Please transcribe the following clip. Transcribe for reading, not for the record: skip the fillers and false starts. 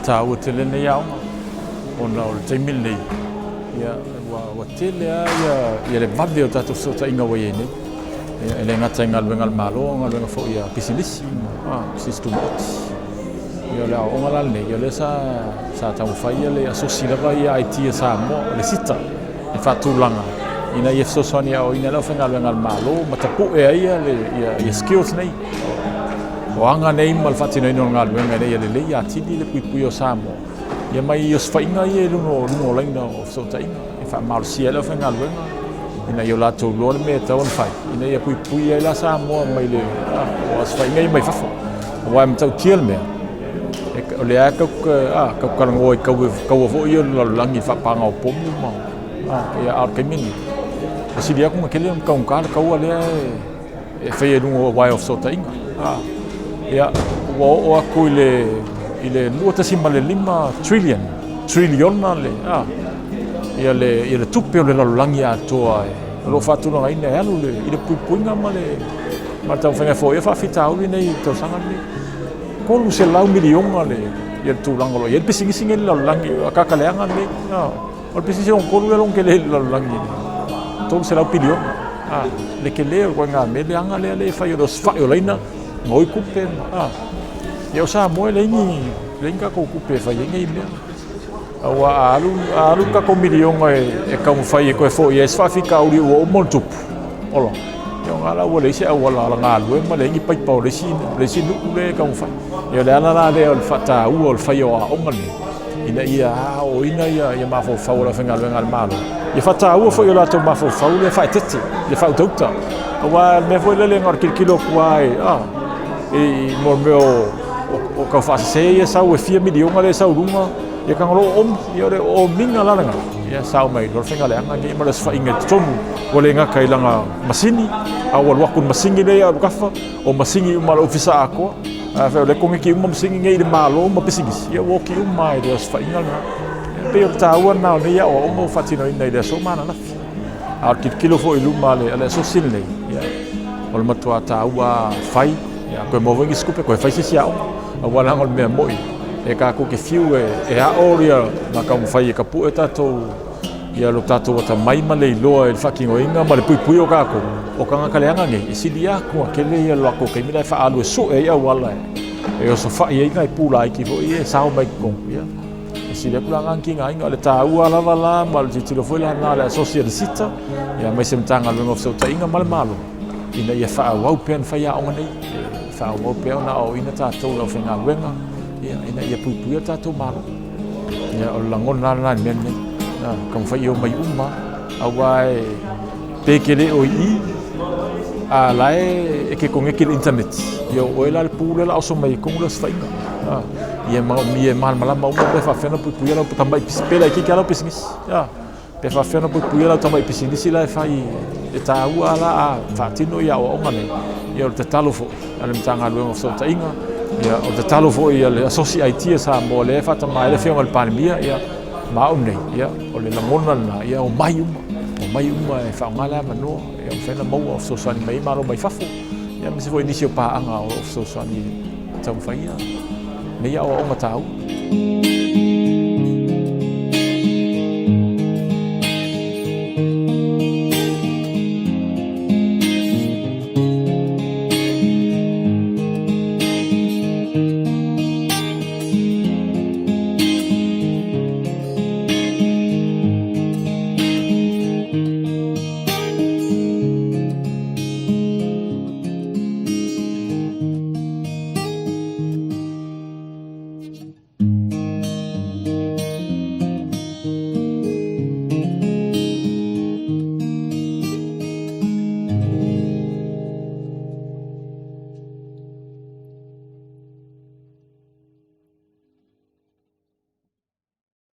taua tele lenei aoga ona o le taimi lenei, ia, ua, ua tele lava ia, ia le vave o tatou fesootaiga ua i ai nei. Ia, e le gata i galuega a le Malo, o galuega foi a pisinisi, ma pisinisi tumaoti. Ia, o le aoaoga la lenei, ia, o lea sa, sa taumafai ia le asosi lava ia IT a Samoa, o le SITA, e faatulaga ina ia fesoasoani e aoaoina ai le aufaigaluega a le Malo ma tapue ai ia, le, ia, ia skills nei. O aga nei ma le faatinoina o le galuega ina ia lelei atili le puipuia o Samoa ia mai osofaiga ia i luga o luga o laina o fesootaiga e faamalosia ai le aufaigaluega ina ia o latou iloa le mea e tatau ona fai ina ia puipuia ai la Samoa mai le o osofaiga ia mai fafo. Aua e matautia le mea, o lea lava e tatou talanoa i kaua foi ia o le lalolagi i le faapaga o pomu ma, ia, a o le taimi lenei, ua sili atu ona tele ona taugata le taua lea e faia i luga o uaea o fesootaiga. Ia, ua oo atu i le i le 2.5 trillion, triliona le, ia le, ia le tupe o le lalolagi atoa o lo o faatulagaina e alu i le puipuiga ma le ma le taumafaiga e foia faafitauli nei i le tausaga lenei. 300 miliona le, ia le tulaga o lo o i ai le pisinisi nei i le lalolagi, akaka leaga lenei. O le pisinisi lona tolu lea lona tele i le lalolagi nei. 300 piliona. Le tele o le ituaiga mea leaga lea e fai o le osofai o laina, gaoi tupe. Ia o Samoa e leai ni, leai ni tatou tupe e fai ai nei mea. Aua a alu, a alu le tatou miliona e taumafai e toe foia ai se faafitauli ua uma ona tupu, ola, ia ona la ua leai se auala alagalue ma leai ni paipa o le isi, le isi nuu lea e taumafai. Ia o le ala la lea o le faataua o le faia o aoga nei, ina ia aoaoina ia, ia mafaufau o le aufaigaluega a le Malo. Ia faataua foi o latou mafaufau le faaeteete, le faautauta. Aua o le mea foi lele na o le tilotilo atu lava i, ah, i mo mea o, o tau faasese ia sau e fia miliona lea e sau i luga, ia tago loa oomi, ia o le oomiga la lena, ia sao mai loa le faiga leaga nei ma le osofaiga i totonu, ua le gata i lana masini, a ua alu atu i le masini lea ia alukafa, o masini uma a le ofisa atoa, a fai o lea e koneti uma masini nei i le Malo ma pisinisi, ia ua oti uma lava i le osofaiga lena. E pei o le taua lena o nei aoaoga ua faatinoina i le aso ma ananafi. A o le tilotilo foi i luma a le asosi lenei, ia, o le matua taua fai, ia, toe maua foi nisi tupe, toe fai se isi aoga. Aua leaga o le mea moni, e tatou te fiu e ao ia ma taumafai e tapue tatou ia lo tatou atamai ma le iloa i le faatinoina ma le puipuia o tatou, o tagata leaga nei, e sili atu ona tele ia lo latou taimi la e faaalu e sue ai auala e osofai ai nai pu laiti foi ia e sao mai i totonu. Ia, e sili atu la na tigaina. O le taua lava la ma le tilotilo foi la na a le asosi a le SITA, ia aemaise Matagaluega o Fesootaiga ma le Malo, ina ia faaauau pea ona fai aoga nei, e faaauau pea ona aoaoina tatou i le aufaigaluega, ia, ina ia puipuia le tatou Malo. Ia, o le lagona lava lena i le mea lenei, taumafai ia omai uma, aua e pe e te le o i i, a o la e te koneti i le internet, ia o oe la le pu lea o le a oso mai ai i totonu le osofaiga. Ia manaomia e malamalama uma pe faapefea ona puipuia lau tamai pe laitiiti lava lau pisinisi. Pe faapefea ona puipuia lau tamai pisinisi la e fai e taua la a faatino ia aoaoga nei. Ia o le tatalo foi a le Matagaluega o Fesootaiga, ia o le tatalo foi a le Asosi IT a Samoa lea e faatama ai le Afioga i le Palemia, ia ma au nei, ia o le lagona lena, ia omai uma, omai uma e faaaoga le avanoa, ia mafai ona maua fesoasoani mai ai Malo mai fafo, ia aemaise foi nisi o paaga o lo o fesoasoani e taumafai ia nei aoaoga taua.